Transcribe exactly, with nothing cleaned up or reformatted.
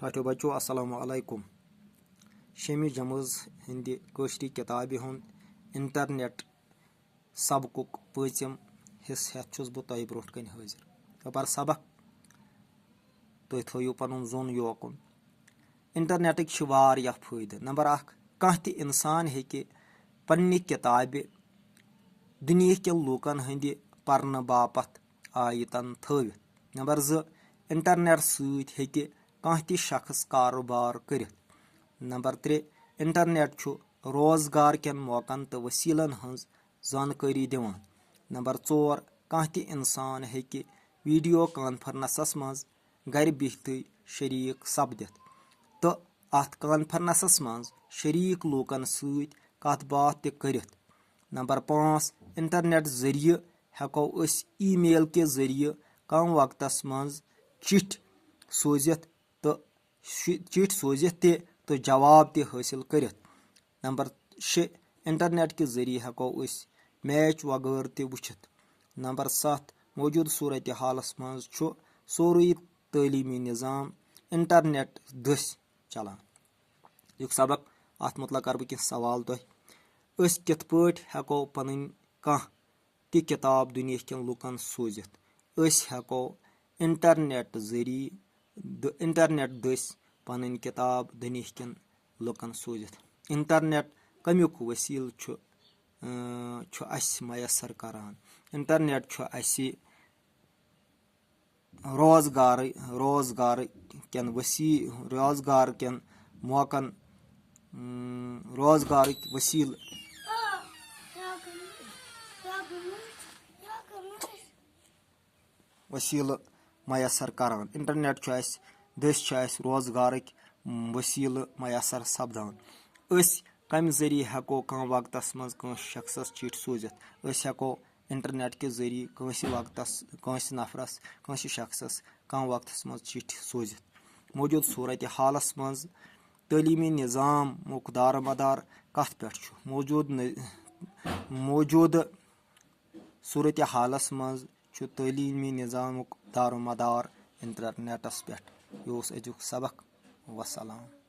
ٹاٹھیو بچو، السلام علیکم۔ شیمہِ جمٲژ ہٕنٛدِ کٲشرِ کِتابہِ ہُنٛد انٹرنیٹ سبقُک پٲنٛژِم حصہٕ ہٮ۪تھ چھُس بہٕ تۄہہِ برونٛٹھ کنہِ حٲضِر۔ یپار سبق، تُہۍ تھٲیِو پنُن ظۄن یوکُن۔ انٹرنیٹٕکۍ چھِ واریاہ فٲیدٕ۔ نمبر اکھ، کانٛہہ تہِ انسان ہیٚکہِ پننہِ کِتابہِ دُنیہکٮ۪ن لوٗکن ہٕنٛدِ پرنہٕ باپتھ آیتن تھٲوِتھ۔ نمبر زٕ، انٹرنیٹ سۭتۍ ہیٚکہِ کانٛہہ تہِ شخص کاروبار کٔرِتھ۔ نمبر ترٛےٚ، انٹرنیٹ چھُ روزگار کٮ۪ن موقعن تہٕ وسیلن ہٕنٛز زانکٲری دِوان۔ نمبر ژور، کانٛہہ تہِ انسان ہیٚکہِ ویڈیو کانفرنسس منٛز گرِ بِہتھٕے شریک سپدِتھ تہٕ اتھ کانفرنسس منٛز شریک لوٗکن سۭتۍ کتھ باتھ تہِ کٔرِتھ۔ نمبر پانٛژھ، انٹرنیٹ ذٔریعہٕ ہٮ۪کو أسۍ ای میل کہِ ذٔریعہٕ کم وقتس منٛز چِٹھۍ سوٗزِتھ تہٕ شِ-، چِٹھۍ سوٗزِتھ تہِ تہٕ جواب تہِ حٲصِل کٔرِتھ۔ نمبر شےٚ، انٹرنیٹ کہِ ذٔریعہٕ ہٮ۪کو أسۍ میچ وغٲرٕ تہِ وٕچھِتھ۔ نمبر ستھ، موجودٕ صورتِ حالس منٛز چھُ سورُے تعلیٖمی نظام انٹرنیٹ دٔسۍ چلان۔ یُک سبق، اتھ متعلق کرٕ بہٕ کینٛہہ سوال تۄہہِ۔ أسۍ کِتھ پٲٹھۍ ہٮ۪کو پنٕنۍ کانٛہہ تہِ کِتاب دُنیہکٮ۪ن لُکن سوٗزِتھ؟ أسۍ ہٮ۪کو انٹرنیٹ ذٔریعہٕ، دٔ-، انٹرنیٹ دٔسۍ پنٕنۍ کِتاب دُنیہکٮ۪ن لُکن سوٗزِتھ۔ انٹرنیٹ کمیُک وسیلہٕ چھُ، اۭں، چھُ اسہِ میسر کران؟ انٹرنیٹ چھُ اسہِ روزگارٕے، روزگارٕ کٮ۪ن وسی-، روزگار کٮ۪ن موقعن، اۭں، روزگارٕکۍ وسیلہٕ وسیلہٕ میسر کران۔ انٹرنیٹ چھُ اسہِ، دٔسۍ چھُ اسہِ روزگارٕکۍ وسیلہٕ میسر سپدان۔ أسۍ کمہِ ذٔریعہٕ ہٮ۪کو کم وقتس منٛز کٲنٛسہِ شخصس چِٹھۍ سوٗزِتھ؟ أسۍ ہٮ۪کو انٹرنیٹ کہِ ذٔریعہٕ کٲنٛسہِ وقتس، کٲنٛسہِ نفرس، کٲنٛسہِ شخصس کم وقتس منٛز چِٹھۍ سوٗزِتھ۔ موجودٕ صورتِ حالس منٛز تعلیٖمی نظامُک دارمدار کتھ پٮ۪ٹھ چھُ؟ موجودٕ نٔ-، موجودٕ صورتِ حالس منٛز چھُ تعلیٖمی نظامُک دارمدار انٹرنیٹس پٮ۪ٹھ۔ یہِ اوس أزیُک سبق۔ وسلام۔